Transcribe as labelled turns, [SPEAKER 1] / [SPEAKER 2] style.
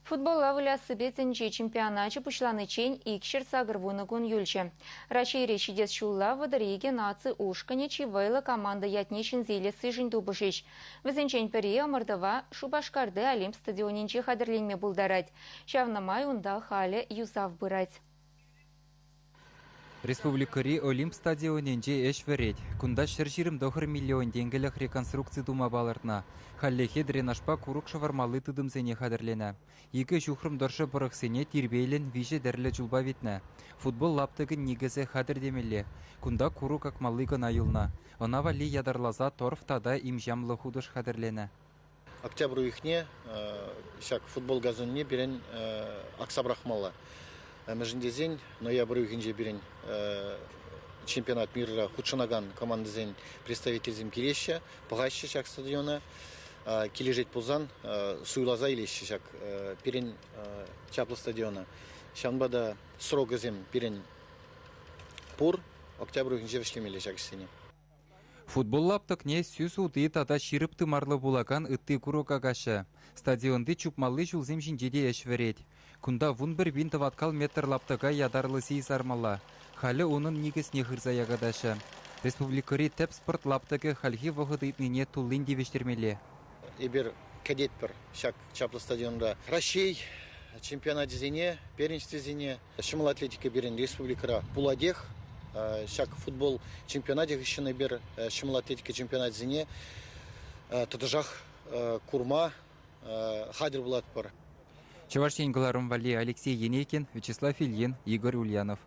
[SPEAKER 1] Футболла выляссипе тӗнче чемпионачӗ пуҫланиччен 280 кун юлчӗ. Раҫҫейре ҫитес ҫулла 32 наци ушкӑнӗ чи вӑйлӑ команда ятне ҫӗнсе илессишӗн тупӑшӗҫ. Вӗсенчен пӗри ӑмӑртӑва Шупашкарти Олимп стадионӗнче хатӗрленме пултарать. Ҫавна май унта халӗ юсав пырать.
[SPEAKER 2] Республикӑри Олимп стадионӗнче ӗҫ вӗрет. Кунта 129 миллион тенкӗлӗх реконструкци тума палӑртнӑ. Хальлӗхе дренажпа курӑк шӑвармалли тытӑмсене хатӗрленӗ. Икӗ ҫухрӑм тӑршшӗ пӑрӑхсене тирпейлӗн виҫӗ тӗрлӗ чулпа витнӗ. Футбол лаптӑкӗн никӗсӗ хатӗр темелле. Кунта курӑк акмалли кӑна юлнӑ. Ӑна валли ятарласа торф тата имҫамлӑ хутӑш хатӗрленӗ.
[SPEAKER 3] Октябрь уйӑхне ҫак футбол газонне пирӗн акса пӑрахмалла. Мӗншӗн тесен ноябрь уйӑхӗнче пирӗн чемпионат мира хутшӑнакан командӑсен представителӗсем килеҫҫӗ, пӑхаҫҫӗ ҫак стадиона. Килӗшет пулсан суйласа илеҫҫӗ ҫак пирӗн чаплӑ стадиона. Ҫавӑнпа та срокӗсем пирӗн пур. Октябрь уйӑхӗнче вӗҫлемелле ҫак ӗҫсене.
[SPEAKER 2] Футбол лаптӑкне сӳс ути тата ҫирӗп тымарлӑ пулакан ытти курӑк акаҫҫӗ. Стадионти чупмалли ҫулсем ҫинче те ӗҫ вӗрет. Кунта 11 000 тӑваткал метр лаптӑка ятарлӑ сий сармалла. Халӗ унӑн никӗсне хырса якатаҫҫӗ. Республикӑри тӗп спорт лаптӑкӗ хальхи вӑхӑт ыйтнине туллин тивӗҫтермелле.
[SPEAKER 3] Эпир кӗтетпӗр ҫак чаплӑ стадионра Раҫҫей чемпионачӗсене, первенствисене. Ҫӑмӑл атлетика пирӗн республикӑра пулатех. Ҫак футбол чемпионачӗ хыҫҫӑн эпир ҫӑмӑл атлетика чемпионачӗсене тӑтӑшах курма хатӗр пулатпӑр.
[SPEAKER 2] Чӑваш Ен кӑларӑм валли Алексей Енейкин, Вячеслав Ильин, Игорь Ульянов.